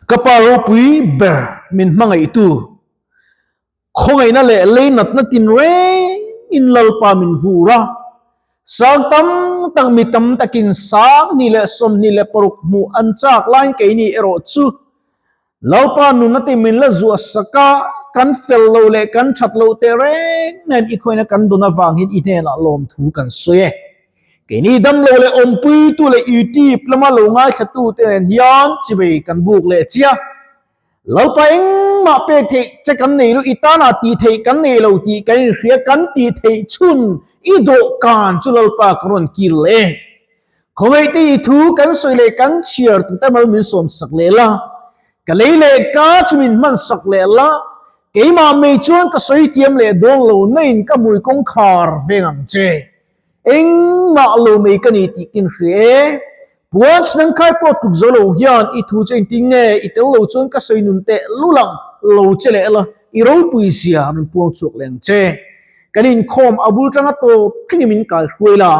Ka pa ropui ber min hmangaihtu, khawngaihna leh leinatna tinrengin Lalpa min vur a, sang tam tak mi tam takin 2026 hmuh an chak laiin keini erawh chu Lalpa nunna te min la zuah sak a, kan fel lo leh kan that loh teh reng nen i khawina kan dawn avangin i hnenah lawmthu kan sawi e. Keini damlo leh awmpuitu leh YouTube lama lo ngaithlatute nen hian chivei kan buk leh chia. Lalpa engmah pek theih che kan nei lo, i tanah tih theih kan nei lo tih kan inhria, kan tih theih chhun i dawhkan chu Lalpa ka rawn kil e. Khawngaihte i thu kan sawi leh kan chhiar tute mal min sawm sak leh la, ka lei leh ka chu min hman sak leh la, keimah mei chuan ka sawi thiam leh dawn lo nain ka hmui kawngkhar veng ang che. Engmah lo mai ka ni tih kin hria e. Puan chinang khai pawh tluk zo lo hian i thu chu engtin nge i tel lo chuan ka sawi nun teh lulang lo che leh la, i ropui zia rawn puang chhuak leh ang che. Kan inkhawm a bul tanga tawp thlengin min kai hruai la.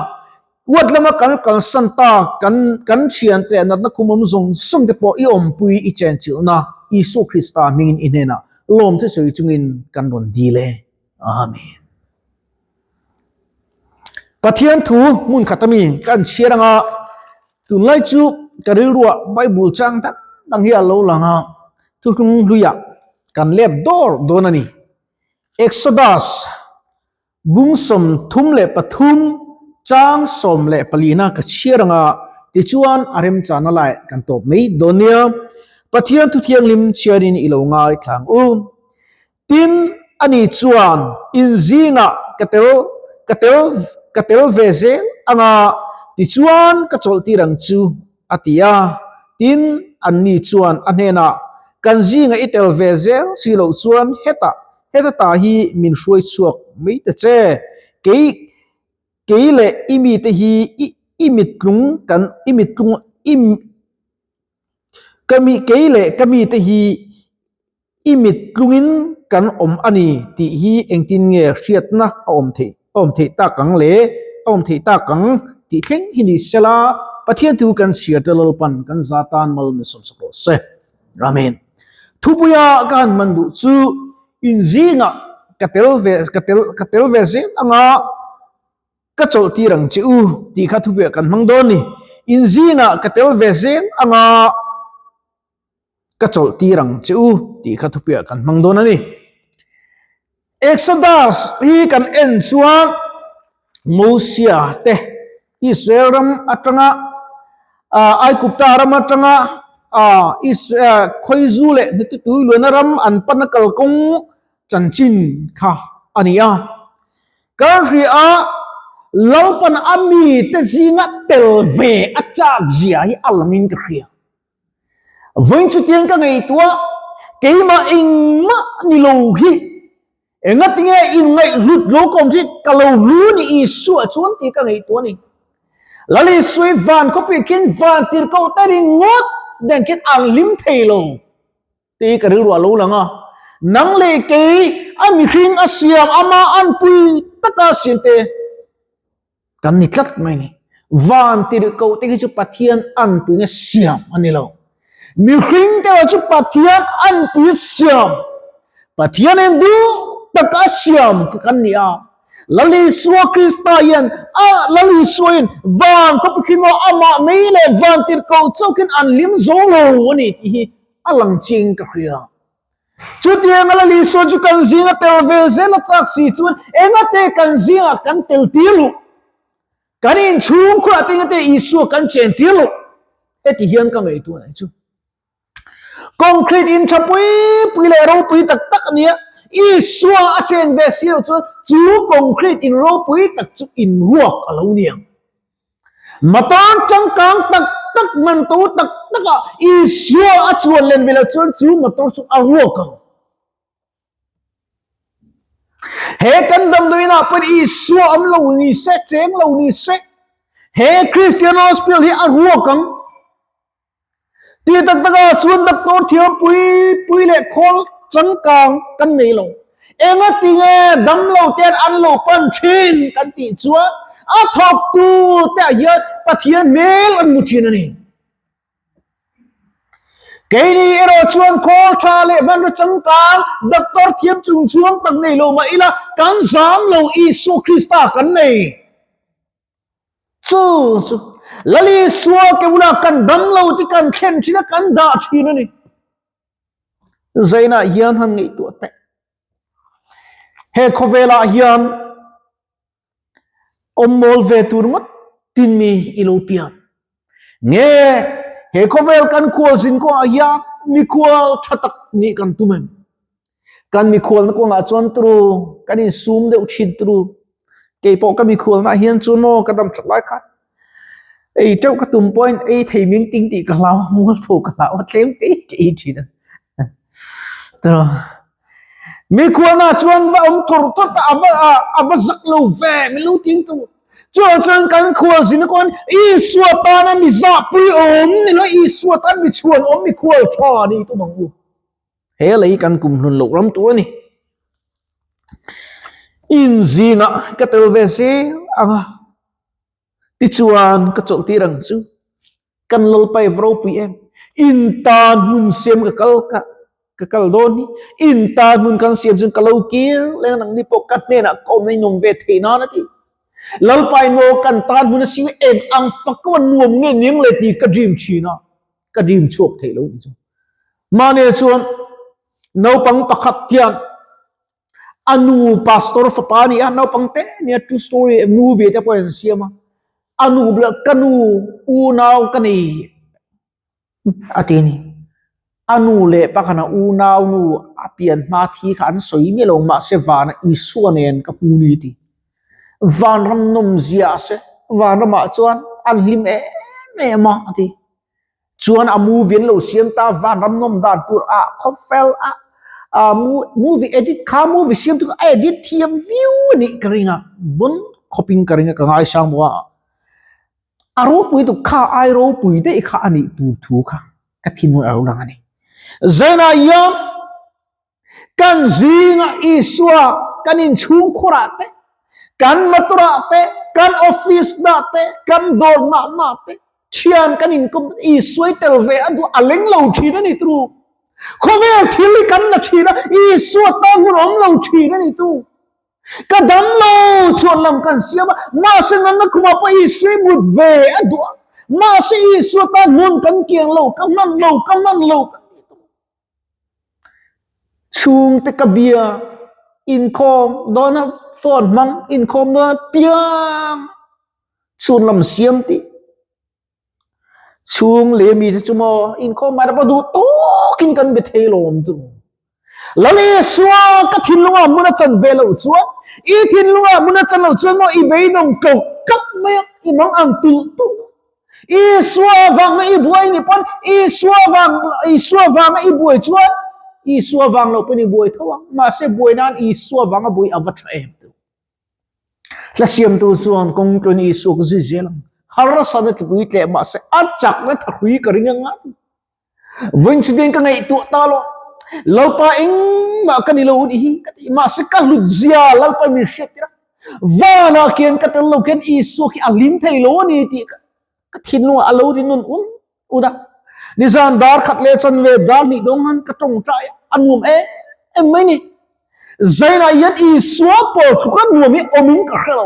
Uat lama kan kalsan ta kan kan thiante leh natna khum awm zawng zawng te pawh i awmpui i chenchilhna Isua Krista hmingin i hnenah lawmthu sawi chungin kan rawn dil e. Amen. Pathian thu hmun khat ami kan chhiar anga tunlai chu ka rilruah Bible chang dang dang hi a lo lang a, thuthlung hluiah kan lep dawr dawn a ni. Exodus bung 33 chang 14 a ka chhiar anga tichuan a remchana lai kan tawp mai dawn nia. Pathian thu thianghlim chhiarin i lo ngaithla ang u. Tin, ani chuan in zingah ka tel ka tel ka tel ve zel anga tichuan ka chawlh tir ang chu, a ti a. Tin, anni chuan a hnenah, Kan zingah i tel ve zel si loh chuan hetah heta ta hi min hruai chhuak mai ta che. Kei kei leh i mite hi i i mittlung kan i mittlung i ka mi kei leh ka mite hi I mit tlungin kan awm a ni tih hi engtin nge hriatna a awm theih a awm theih tak ang le a awm theih tak ang tih thleng hi ni sela Pathian thu kan chhiar te Lalpan kan za tan mal min sawm sak rawh se. Amen. Thupuia ka han hman duh chu inzingah ka tel ve ka tel ka tel ve zel anga ka chawlh tir ang che u tih kha thupuiah kan hmang dawn ni. Inzingah ka tel ve zel anga ka chawlh tir ang che u tih kha thupiah kan hmang dawn a ni. Exodus hi kan en chuan Mosia te Israel ram atanga Aigupta ram atanga Khawizu leh Hnututui luana ram an pana kalkawng chanchin kha a ni a. Kan hria a, Lalpan a mite zinga tel ve a chak zia hi a langin ka hria. Vawiin chutiang ka ngaihtuah, keimah engmah ni lo hi engatinge inngaihhlut lo ka awm hi ka lo hlu ni Isua chuan tih ka ngaihtuah a ni. Lal Isua i van khawpui khin van tirhkoh te ringawt nen khin an hlim thei lo tih hi ka rilru a lo lang a. Nang leh kei a mihring a siam ama anpui taka siam te Kan ni tlat mai ni. Van tirh koh te khi chu Pathian anpui nge siam a ni lo. Mihring te erawh chu Pathian anpui siam, Pathian in duh taka siam kha kan ni a. Lal Isua Krista hian a Lal Isua in van khawpui khi maw amah mai leh van tirh koh chauhin an hlim zo lo a ni tih hi a lang chiang ka hria. Chutiang a Lal Isua chu kan zinga tel ve zel a chak si chuan engate kan zingah kan tel tir loh? Kan inchhung khurah te engate Isua kan chen tir loh? Heti hian ka ngaihtuah nei chu. Concrete in tha pui pui leh ropui tak tak a nia, Isua a chen ve si loh chuan chu concrete in ropui tak chu inruak a lo ni ang. Motor changkang tak tak man to tak tak ah Isua a chuan len ve loh chuan chu motor chu a ruak ang. He kan damdawiin ah pawhin Isua awm lo ni se, cheng lo ni se, he Christian Hospital hi a ruak ang. Ti tak tak ah chuan doctor thiam pui pui leh khawl changkang kan nei lo. Enga tinge damlo ten an lo pan thin kan tih chuan a thawk tu te ah hian Pathian hmel an hmu thin a ni. Keini erawh chuan khawl tha leh hmanraw changkang, doctor thiam chung chuang tak nei lo mah ila, kan zam lo Isua Krista kan nei. Chu chu Lal Isua ke bulah kan dam lo tih kan thlen thin a, kan dah thin a ni. Zainah hian han ngaihtuah teh. He khawvelah hian awm mawl ve tur ngawt tin mi i lo pian. Nge he khawvel kan khualzin kawngah hian mikhual tha tak nih kan tum em? Kan mikhualna kawngah chuan turu kan insum deuh thin turu. Keipawh ka mikhualna hian chuan maw ka dam that lai khan ei teuh ka tum pawhin ei thei ming ting tih ka hlau a, mualpho ka hlau a, tlem te ka ei thin a. Turu mikhualna chuan va awm thawr thawt a, a va a va zak lo ve min lo ting turu. Chuan chuan kan khualzin kawng Isua tana mi zahpui awm ni lo Isua tan mi chhuan awm mikhual tha ni tum ang u. He lei kan kum hlun loh ram tur a ni. In zingah ka tel ve zel ang a, tichuan ka chawlh tir ang chu. Kan Lalpa i va ropui em? In tan hmun siam ka kal ka ka kal dawn hi. In tan hmun kan siam chuan ka lo kir leng ang ni pawh ka hnenah ka awmna in awm ve theih nan a ti. Lalpa in maw kan tan hmun a siam eng ang fak a nuam nge niang le tih ka dream thin a. Ka dream chhuak theih lo ni chu. Mahni chuan naupang pakhat hian a nu pastor fapa a ni a, naupang te nia true story movie te pawh an siam a, a nu bulah ka nu unau ka nei a ti a ni. A nu leh pakhat a unau nu a pian hma thi kha an sawi miah lo mahse vana Isua nen ka hmu ni a ti. Vanram nawmzia a se, vanramah chuan an hlim em em a a ti. Chuan a movie an lo siam ta vanram nawm dan tur ah khawvel a a movie edit kha movie siam tu kha a edit thiam viau a nih ka ring a bon khawp in ka ring a ka ngaisang bawk a a ropui tuk kha ai ropui daih kha a nih tur thu kha ka thinlung a lo lang a ni Zainah hian Kan zinga Isua kan inchhungkhurah te, kan motorah te, kan office nah te, kan dawr nah nah te, thian kan inkawm te Isua i tel ve a duh a leng lo thin a ni tru. Khawvel thil hi kan la thin a, Isua tan hun a awm lo thin a ni tru. Ka dam lo chhuan lam kan siam a, mahse nanna khumah pawh Isua i mut ve a duh a, mahse Isua tan hmun kan kiang lo, ka hman lo, ka hman lo kan ti tru. Chhungte ka bia inkhawm dawna phone hmang inkhawm dawna piang chhun lam siam tih chhung leh mite chu maw inkhawm mai pawh duh tawkin kan be thei lawm chu Lal Isua ka thinlungah hmun a chan ve loh chuan i thinlungah hmun a chan loh chuan maw i beidawng tlawk tlawk mai a i mang ang tulh tulh. Isua vanga i buai ni pawn Isua vang Isua vanga i buai chuan Isua vang lo pawn i buai tho ang mahse buai nan Isua vanga buai a va tha em tu hla siamtu chuan kawng tluan Isua ka zui zel ang harsatna tlipui tleh mahse a chakna thahrui ka ring anga vawiin chu deng ka ngaihtuah ta lo Lalpa engmah ka ni lo ni hi ka ti mahse ka hlut zia Lalpa min hriat tir a Vanah khian ka tel lo khian Isua khi a hlim thei lo a ni tih ka thinlungah a lo ri nun un un a. Nizan dar khat leh chanve dar hnih dawng khan ka tawngtai a, a nuam em em mai ni. Zainah hian Isua pawl tluka nuam hi awmin ka hre lo.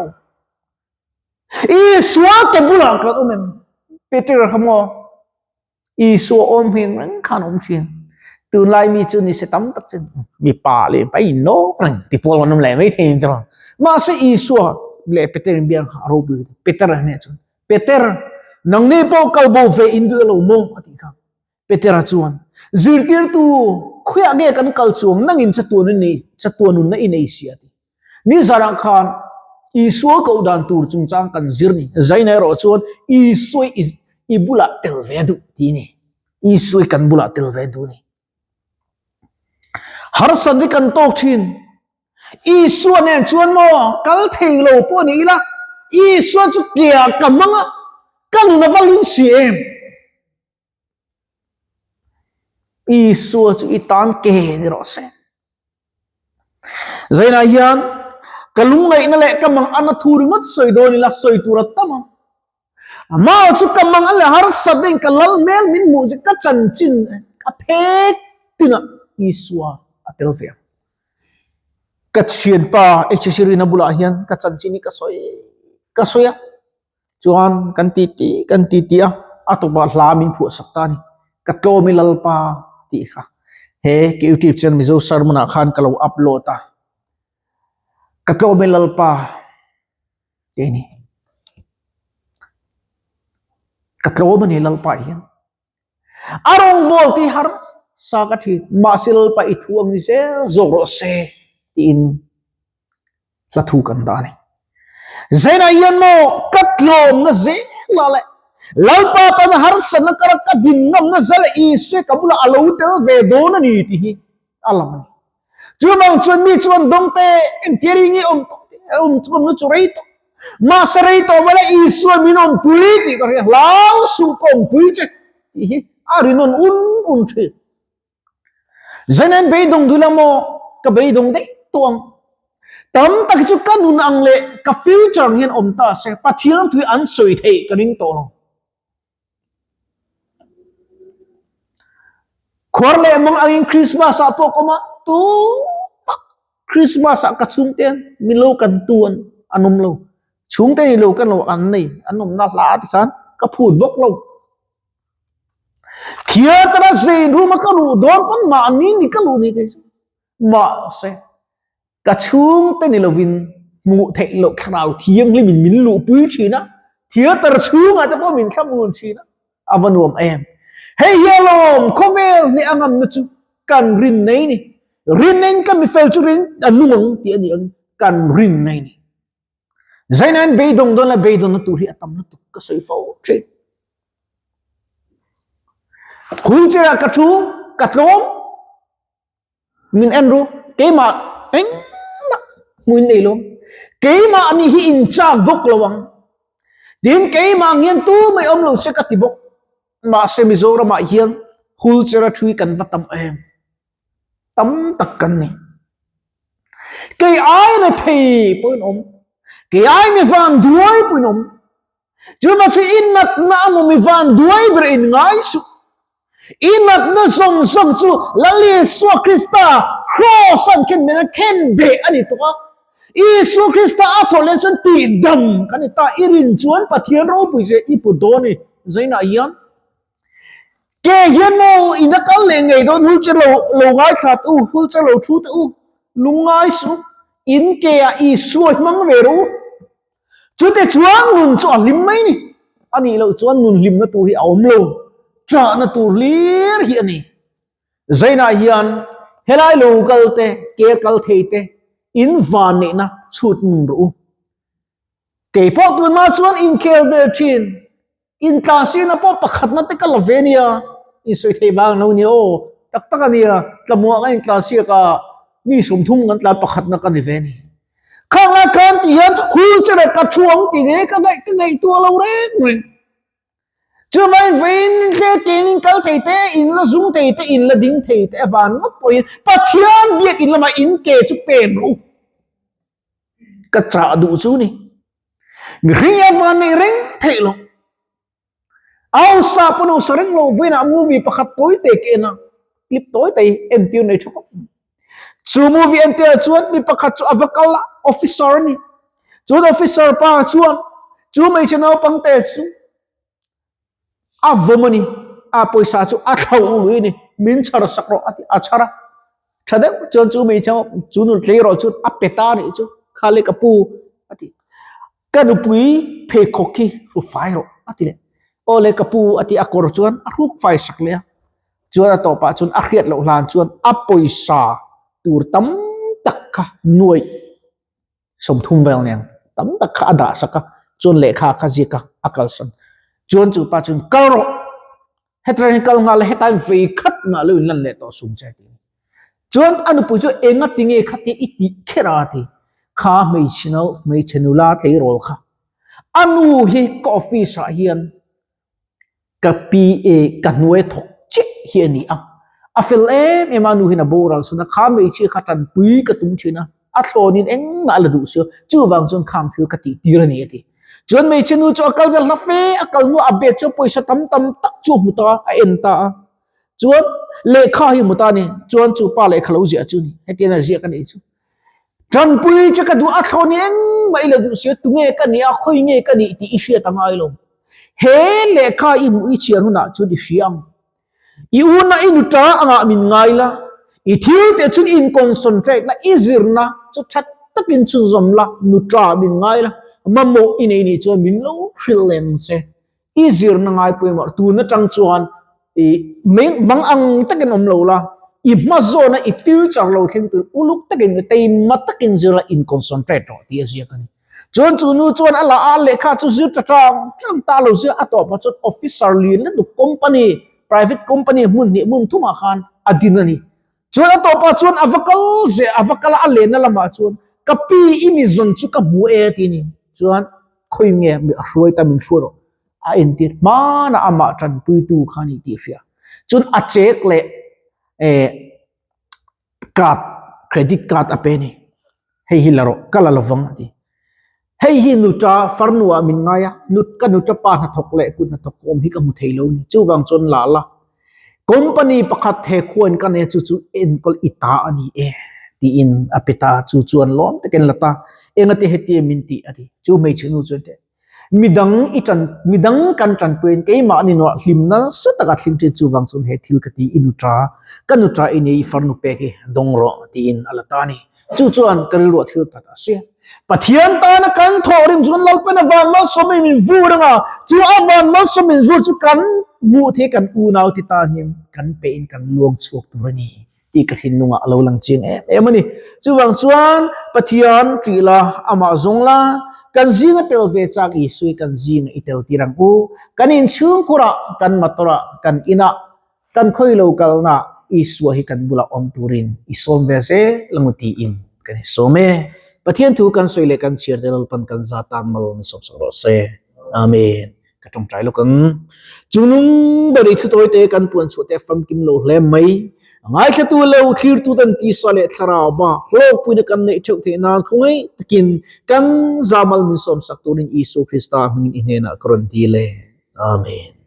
Isua ke bulah kan awm em? Peter kha maw? Isua awm hming reng khan awm thin. Tunlai mi chu nise tam tak chu mipa leh pa in nawk reng ti pawl an awm leh mai thei chu. Mahse Isua leh Peter in biang kha a ropui ka ti. Peter a hneh chuan Peter nangni pawh kal bo ve in duh lo maw a tih kha. Petera chuan zirtirtu khawiah nge kan kal chuang nangin chatuan in nei chatuan nunna i nei si a ti. Nizarah khan Isua koh dan tur chungchang kan zir ni. Zaina erawh chuan Isua i bulah tel ve duh ti ni. Isua kan bulah tel ve duh ni. Harsat hi kan tawk thin. Isua nen chuan maw kal thei lo pawh ni ila Isua chu kea ka hmang a, ka nun a va lim si em. Isua chu i tan ke ni rawh se. Zainah hian ka lungngaihna leh ka mang ana thu ringawt sawi dawn ila sawi tur a tam a. Amah chu ka mang a leh harsat in ka lal hmel min hmuh chu ka chanchin. A phek tinah Isua a tel ve ang. Ka thianpa HC Rina bulah hian ka chanchin hi ka sawi ka sawi a, chuan kan ti ti kan ti ti a, a tawpah hla min phuah sak ta a ni. Ka tlawm i Lalpa tih kha he ka YouTube channel Mizo Sermon ah khan ka lo upload a, ka tlawm i Lalpa tih a ni. Ka tlawm a ni Lalpa hian. A rawngbâwl tih harsa ka ṭhin, mahse Lalpa i thu ang ni zel zawk rawh se tiin hla thu kan dah a ni. Zainah hian maw ka tlawmna zelah leh Lalpa tana harsatna kara ka din ngamna zel leh Isua ka bulah a lo tel ve dawn a ni tih hi a lang a ni. Chuvang chuan mi chuan dawngte engtir hi nge awm tawh tih awm awmna chu rei tawh. Mahse rei tawh mawle Isua min awmpui tih ka hria hlau suh ka awmpui che tih hi a rinawn un un thin. Zainen beidawng duh la maw ka beidawng daih tawh ang. Tam tak hi chu ka nun ang leh ka future ang hian awm ta se Pathian thui an sawi theih ka ring tawh lo. Khuar leh mang angin Christmas ah pawh ka awm a, tumah Christmas ah ka chhungte min lo kan tu an an awm lo. Chhungte ni lo kan lo an nei, an awmna hla te khan ka phut bawk lo. Theatre a zein room a ka luh dawn pawn mahni ni ka luh ni kei chu. Mahse Ka chhungte ni lovin hmuh theih loh thlarau thianghlimin min luhpui thin a, theatre chhungah te pawh min thlamuan thin a, a va nuam em. Hei hi alawm khawvel hneh a ngamna chu kan rin nei ni. Rinnain ka mifel chu rin a nung ang tih a ni ang, kan rin nei ni. Zainain beidawng dawn la beidawnna tur hi a tam lutuk ka sawi fo thin. Wheelchair ah ka thu, ka tlawm. Min en ru, keimah engmah hmuin nei lo. Keimah nih hi in chak bawk lo ang. Tin keimah ang hian tu mai awm lo se ka ti bawk. Mahse Mizoramah hian wheelchair a thui kan va tam em. Tam tak kan ni. Kei ai rethei pawhin awm. Kei ai mi van duai pawhin awm. Chuvang chu i natna amaw mi van duai ber in ngai suh. I natna zawng zawng chu Lal Isua Krista kraws an khen men a khen beh a ni tawh a. Isua Krista a thawh leh chuan tihdam kan ni ta. I rin chuan Pathian ropui zia i put dawn a ni. Zainah hian ke hian maw in a kal leh ngei dawn hul che lo lo ngaithla teh u, hul che lo thu teh u, lungngai suh, in ke ah Isua hi hmang ve rawh u. Chute chuan nun chu a hlim mai ni. A nih loh chuan nun hlimna tur hi a awm lo. Ṭahna tur hlir hi a ni. Zainah hian helai lo kal te, ke kal thei te, in van neihna chhut nun rawh u. Kei pawh tunhma chuan inkhel ve ṭhin. Intlansiakna pawh pakhatna te ka la ve nia, insawi thei vang lo nia aw, tak tak a nia, tlamuah ka intlansiak a, mi 30 kan tlan pakhatna ka ni ve ni. Khang lai khan ti hian wheelchair ah ka thu ang ti nge ka ngaih ka ngaihtuah lo reng reng. Chuvangin vawiin hle kein in kal thei te, in la zum thei te, in la ding thei te avan ngawt pawhin Pathian biakin lamah in ke chu pen rawh u. Ka chah duh chu ni. Mihring hi a van neih reng theih lo. Ausa pawn ausa reng lo vawiinah movie pakhat tawi te ka en a, clip tawi te hi entir nei tha khawp mai. Chu movie entir ah chuan mi pakhat chu a va kal a, officer a ni. Chuan officer pa chuan chu hmeichhe naupang te chu A vawm a ni, a pawisa chu a thlauh lui a ni, min chhar sak rawh a ti, a chhar a, tha deuh chuan chu hmeichhe chu nu tleirawl chuan a pe ta a nih chu, kha le ka pu a ti, ka nupui pheikhawk hi hru fai rawh a ti leh, aw le ka pu a ti a kawr chuan a hruk fai sak leh a, chuan a tawpah chuan a hriat loh hlan chuan a pawisa tur tam tak kha nuaih. 30 vel nen tam tak kha a dah sak a, chuan lehkha kha ziak a, a kalsan. Chuan chu pa chuan kal rawh, hetlai hi kal nghal la, hetlai vei khat ngah lo in lan leh tawh sum che a ti. Chuan a nupui chu enga ti nge kha tia i tih kher a ti, kha hmeichhe no hmeichhe nula tleirawl kha a nu hi ka office ah hian Ka pi e ka hnuai thawk chiah hi a ni a, a fel em em a nu hian a boral sawn a, kha hmeichhia kha tanpui ka tum thin a, a thlawnin engmah a la duh si a, chuvang chuan khang thil ka tih tir a ni a ti. Chuan hmeichhe nu chu a kal zel hla fe, a kal hnuah a bag chu pawisa tam tam tak chu a hmu ta a, a en ta a. Chuan lehkha hi hmu ta ni. Chuan chu pa lehkha lo ziah chu ni. Hetiang a ziak a nih chu. Tanpui che ka duh a thlawn hi engmah i la duh si a, tunge ka nih a, khawi nge ka nih tih i hriat a ngai lo. He lehkha i hmuh i chhiar hunah chuan i hria ang. I una i nuta angah min ngai la, i thil teh chun in concentrate la, i zirna chu tha takin chhunzawm la, nuta min ngai la, mamawh i nei nih chuan min lo hrilh leng che. I zirna ngai pawimawh tun atang chuan i mang ang takin awm lo la, i hma zawna i future lo thleng tur uluk takin teima takin zir la in concentrate rawh tih a ziak a ni. Chuan chu nu chuan a la a lehkha chu zir ta tang tang ta lo zir a tawpah chuan officer lian lutuk company private company hmun hnih hmun thumah khan a din a ni. Chuan a tawpah chuan a va kal zeh a va kal a a lenna lamah chuan ka pi i mi zawn chu ka hmu e tih a ni. Chuan khawi nge a hruai ta min hruai rawh a entir hmanah amah tanpuitu kha a ni tih a hria. Chuan a chek leh eh card credit card a pe a ni hei hi la rawh ka la lovang a ti hei hi nuta farnu ah min ngai a nut ka nuta pa hnathawk leh kut hnathawk awm hi ka hmu thei lo a ni chuvang chuan la la company pakhat he khuain ka nei a chu chu enkawl i ta a ni e tiin a pe ta chu chuan lawm takin la ta engati heti min tih a ti chu hmeichhe nu chuan teh Midang i tan, midang kan tanpuiin keimahni nuah hlimna nasa taka thling thin chuvang chuan he thil ka ti i nuta, ka nuta i nei i farnu pek hi dawng rawh tiin a la ta a ni. Chu chuan ka rilruah thil that a sia. Pathian tana kan thawhrim chuan Lalpan a van malsawmin min vur anga, chu a van malsawmin vur chu kan hmuh thei kan unau ti tan hian kan pehin kan luang chhuak tur a ni. tih ka thinlungah a lo lang chiang em em a ni. Chuvang chuan Pathian ṭih la, amah zawng la, kan zinga tel ve chak Isui kan zinga i tel tir ang u. Kan inchhungkhurah, kan motor-ah, kan inah, kan khawi lo kalnaah Isua hi kan bulah awm turin i sawm ve zel ang u tiin kan insawm e. Pathian thu kan sawi leh kan chhiar te Lalpan kan za tan mal min sawmsak rawh se. Amen. Ka tawngtai lawk ang. Chungnung ber i thutawi te kan puan chhuah te famkim lo hle mai. A ngaithlatu lo thlirtu ten tisa leh thlarauva hlawkpuina kan neih theuh theih nan khawngaih takin kan zamal min sawmsak turin Isu Krista hmingin i hnenah ka rawn dil e. Amen.